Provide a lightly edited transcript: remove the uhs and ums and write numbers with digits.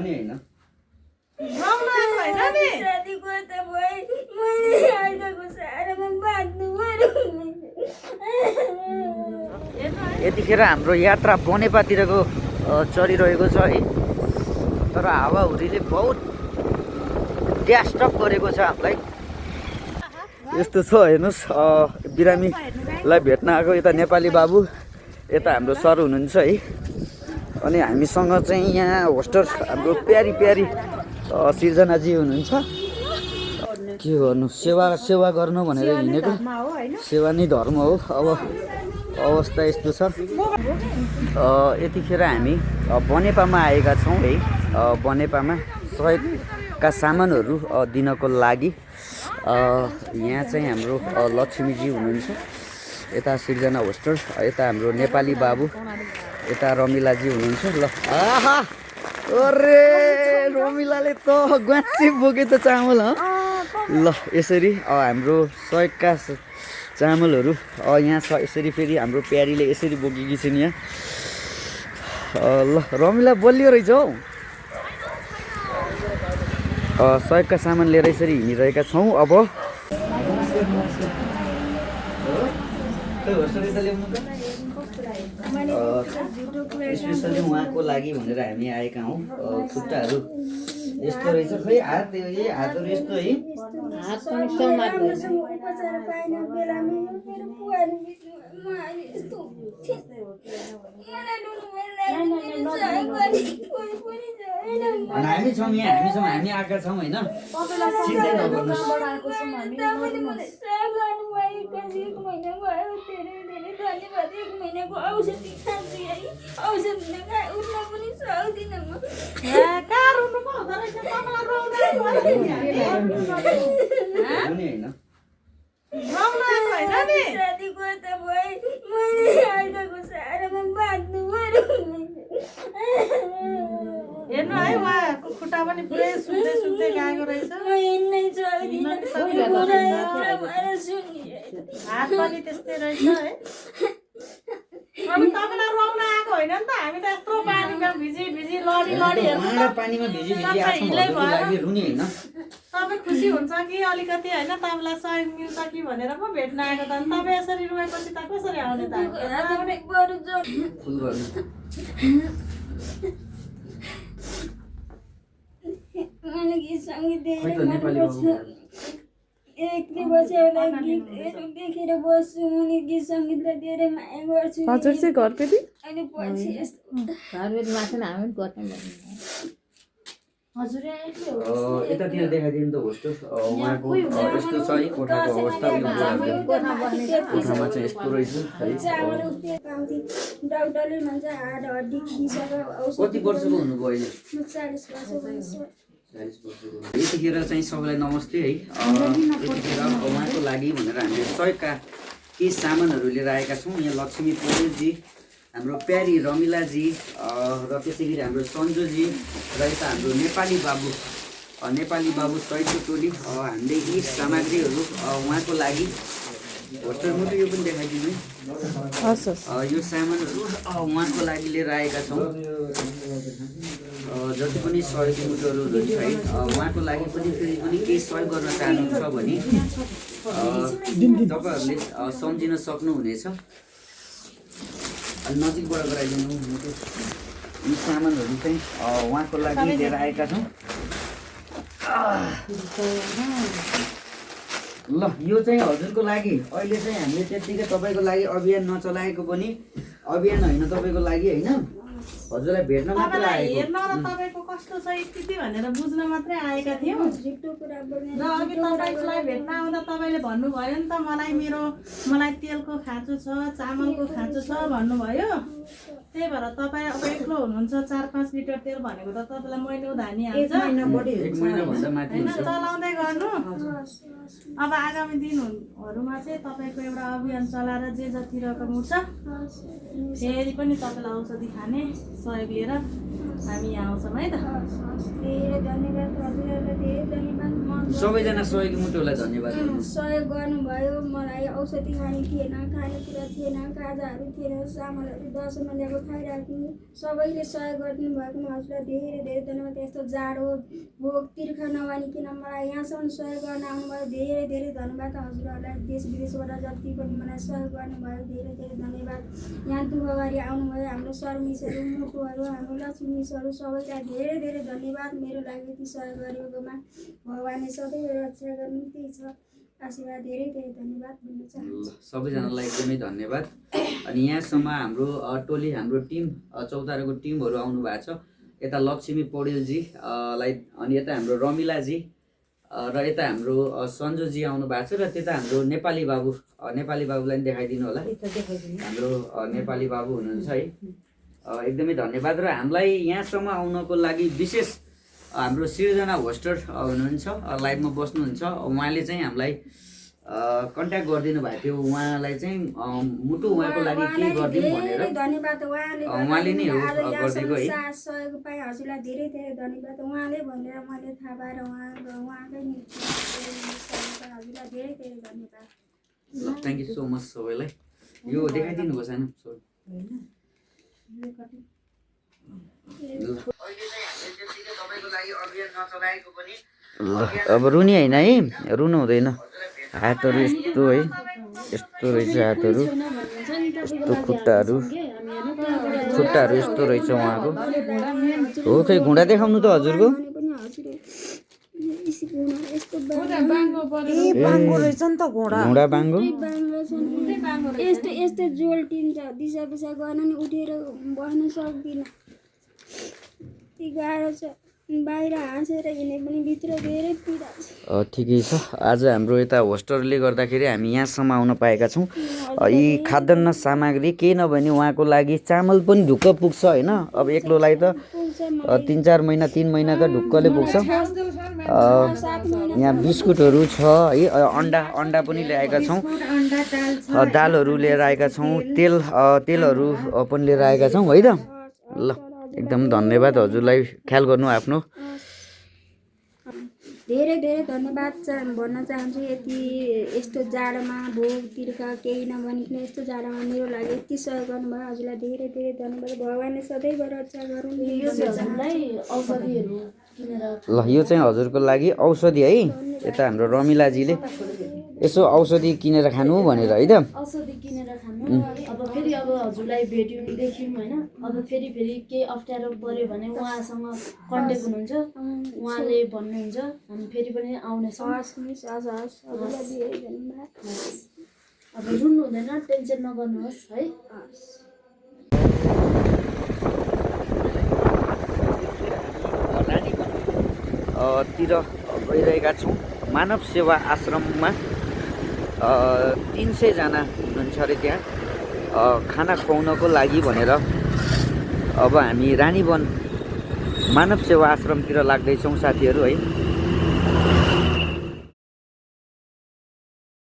रुने हैन यतिखेर हाम्रो यात्रा बनेपातिरको चलिरहेको छ है तर हावाहुरीले बहुत डिस्टर्ब गरेको छ हामीलाई यस्तो छ हेर्नुहोस् बिरामीलाई भेट्न आएको यता नेपाली बाबु यता हाम्रो सर हुनुहुन्छ है अनि हामीसँग चाहिँ यहाँ होस्टर हाम्रो प्यारी प्यारी सिर्जनाजी हुनुहुन्छ के गर्नु सेवा गर्नु भनेर हिँडेको सेवा नै धर्म हो अब अवस्था यस्तो छ यतिखेर हामी बनेपामा आएका छौँ है बनेपामा सहयोगका सामानहरू दिनको लागि यहाँ चाहिँ हाम्रो लक्ष्मीजी हुनुहुन्छ यता सिर्जना होस्टर यता हाम्रो नेपाली बाबु यता रमिलाजी हुनुहुन्छ ल आहा अरे रमिलाले त ग्वाची बोके त चामल ल यसरी हाम्रो सहयोगका चामलहरू यहाँ छ यसरी फेरि हाम्रो प्यारीले यसरी बोकेकी छिन् यहाँ ल रमिला बलियो रहेछ हौ सहयोगका सामान लिएर यसरी हिँडिरहेका छौँ अब स्पेसली उहाँको लागि भनेर हामी आएका हौँ खुट्टाहरू यस्तो रहेछ खै हातहरू यस्तो है हामी छौँ यहाँ हामी आएका छौँ होइन चिन्ता नगर्नुहोस् हेर्नु है उहाँको खुट्टा पनि पुरै सुक्दै सुक्दै गएको रहेछ हात पनि त्यस्तै रहेछ है अब तपाईँलाई रुवाउन आएको होइन नि त हामी त यत्रो पानीमा भिजी लडी पानीमा भिजी रुने हैन तपाईँ खुसी हुन्छ कि अलिकति होइन तपाईँलाई सहयोग मिल्छ कि भनेर पो भेट्न आएको त तपाईँ यसरी रुवाएपछि त कसरी आउने त हजुर चाहिँ घरपेटी यतातिर देखाइदिनु त होस्टर उहाँको यस्तो छ है कोठाको अवस्था कोठामा चाहिँ यस्तो रहेछ कति वर्षको हुनुभयो अहिले 40 वर्षको यतिखेर चाहिँ सबैलाई नमस्ते है यतिखेर उहाँको लागि भनेर हामीले सहयोगका केही सामानहरू लिएर आएका छौँ यहाँ लक्ष्मी पौडेलजी हाम्रो प्यारी रमिलाजी र त्यसै गरी हाम्रो सन्जुजी र यता हाम्रो नेपाली बाबु सहितको टोली हामीले यी सामग्रीहरू उहाँको लागि होस्टर मुटु यो पनि देखाइदिनु यो सामानहरू उहाँको लागि लिएर आएका छौँ जति पनि सहयोगी मुटुहरू हुनुहुन्छ है उहाँको लागि पनि फेरि पनि केही सहयोग गर्न चाहनुहुन्छ भने तपाईँहरूले सम्झिन सक्नुहुनेछ नजिकबाट गराइदिनु यी सामानहरू चाहिँ उहाँको लागि लिएर आएका छौँ ल यो चाहिँ हजुरको लागि अहिले चाहिँ हामीले त्यतिकै तपाईँको लागि अभियान नचलाएको पनि अभियान होइन तपाईँको लागि होइन हजुरलाई भेट्न मात्र आएको हेर्न र तपाईको कस्तो छ स्थिति भनेर बुझ्न मात्रै आएका थियौँ र अघि तपाईँलाई भेट्न आउँदा तपाईँले भन्नुभयो नि त मलाई तेलको खाँचो छ चामलको खाँचो छ भन्नुभयो त्यही भएर तपाईँ अब एक्लो हुनुहुन्छ 4-5 लिटर तेल भनेको त तपाईँलाई महिना धानी हाल्छ होइन चलाउँदै गर्नु अब आगामी दिनहरूमा चाहिँ तपाईँको एउटा अभियान चलाएर जे जति रकम उठ्छ फेरि पनि तपाईँलाई औषधि खाने सहयोग लिएर हामी यहाँ आउँछौँ है त। धेरै धन्यवाद हजुरहरूलाई, धेरै धन्यवाद। सबैजना सहयोगी मुटुहरूलाई धन्यवाद दिनुहोस्। सहयोग गर्नुभयो। मलाई औषधि खाने थिएन, खानेकुरा थिएन, खाजाहरू थिएन, चामलहरू दसैँमा ल्याएको खाइराख्नु, सबैले सहयोग गरिदिनु भएकोमा हजुरलाई धेरै धेरै धन्यवाद। यस्तो जाडो भोक तिर्खा नमानिकन मलाई यहाँसम्म सहयोग गर्न आउनुभयो, धेरै धेरै धन्यवाद हजुरहरूलाई। देश विदेशबाट जति पनि मलाई सहयोग गर्नुभयो, धेरै धेरै धन्यवाद। यहाँ दुःख गरी आउनुभयो हाम्रो सर्मिसहरू, मुटुहरू, हाम्रो लक्ष्मी मिसहरू, सबैलाई धेरै धेरै धन्यवाद। मेरो लागि यति सहयोग गरेकोमा भगवान्ले सधैँ रक्षा गर्नु, त्यही छ आशीर्वाद। धेरै धेरै धन्यवाद भन्न चाहन्छु। सबैजनालाई एकदमै धन्यवाद। अनि यहाँसम्म हाम्रो टोली, हाम्रो टिम, चौताराको टिमहरू आउनु भएको छ। यता लक्ष्मी पौडेलजी लाई, अनि यता हाम्रो रमिलाजी, र यता हाम्रो सन्जुजी आउनु भएको छ, र त्यता हाम्रो नेपाली बाबुलाई पनि देखाइदिनु होला। हाम्रो नेपाली बाबु हुनुहुन्छ है, एकदमै धन्यवाद। र हामीलाई यहाँसम्म आउनको लागि विशेष हाम्रो सिर्जना होस्टर हुनुहुन्छ, लाइभमा बस्नुहुन्छ, उहाँले चाहिँ हामीलाई कन्ट्याक्ट गरिदिनु भएको थियो। उहाँलाई चाहिँ मुटु उहाँको लागि के गरिदिनु भनेर धन्यवाद। उहाँले नै हो गरिदिएको है। सहयोग पाएँ हजुरलाई धेरै धेरै धन्यवाद। उहाँले भनेर मैले थाहा पाएर उहाँकै हजुरलाई धेरै धेरै धन्यवाद। थ्याङ्क यू सो मच सबैलाई। यो देखाइदिनु भयो सानो ल। अब रुनी होइन है, रुनु हुँदैन। हातहरू यस्तो है, यस्तो रहेछ हातहरू, यस्तो खुट्टाहरू यस्तो रहेछ उहाँको। हो खै घुँडा देखाउनु त हजुरको। घुँडा बाङ्गो यस्तो यस्तो जोल्टिन्छ, दिशा पिसा गर्न नि उठेर बस्न सक्दिनँ, गाह्रो छ। बाहिर हाँसेर हिँडे पनि भित्र धेरै पीडा छ। ठिकै छ। आज हाम्रो यता होस्टरले गर्दाखेरि हामी यहाँसम्म आउन पाएका छौँ। यी खाद्यान्न सामग्री केही नभए नि उहाँको लागि चामल पनि ढुक्क पुग्छ होइन। अब एक्लोलाई त 3-4 महिना 3 महिना त ढुक्कले पुग्छ। यहाँ बिस्कुटहरू छ है, अन्डा पनि ल्याएका छौँ, दालहरू लिएर आएका छौँ, तेलहरू पनि लिएर आएका छौँ है त। ल एकदम धन्यवाद हजुरलाई, ख्याल गर्नु आफ्नो। धेरै धेरै धन्यवाद भन्न चाहन्छु। यस्तो जाडोमा भोक तिर्खा केही नभनिकन यस्तो जाडोमा मेरो लागि यति सहयोग गर्नुभयो, हजुरलाई धेरै धेरै धन्यवाद। भगवान्ले सधैँ रक्षा गरून्। ल यो चाहिँ हजुरको लागि औषधि है। यता हाम्रो रमिलाजीले यसो औषधि किनेर खानु भनेर है त। औषधि किनेर खानु। अब फेरि अब हजुरलाई भेट्यौँ देख्यौँ होइन, अब फेरि केही अप्ठ्यारो पऱ्यो भने उहाँसँग कन्ट्याक्ट हुनुहुन्छ, उहाँले भन्नुहुन्छ, हामी फेरि पनि आउनेछौँ। अब रुन्नु हुँदैन, टेन्सन नगर्नुहोस् है। तिर गइरहेका छौँ। मानव सेवा आश्रममा 300 जना हुनुहुन्छ अरे त्यहाँ खाना खुवाउनको लागि भनेर अब हामी रानीवन मानव सेवा आश्रमतिर लाग्दैछौँ साथीहरू है।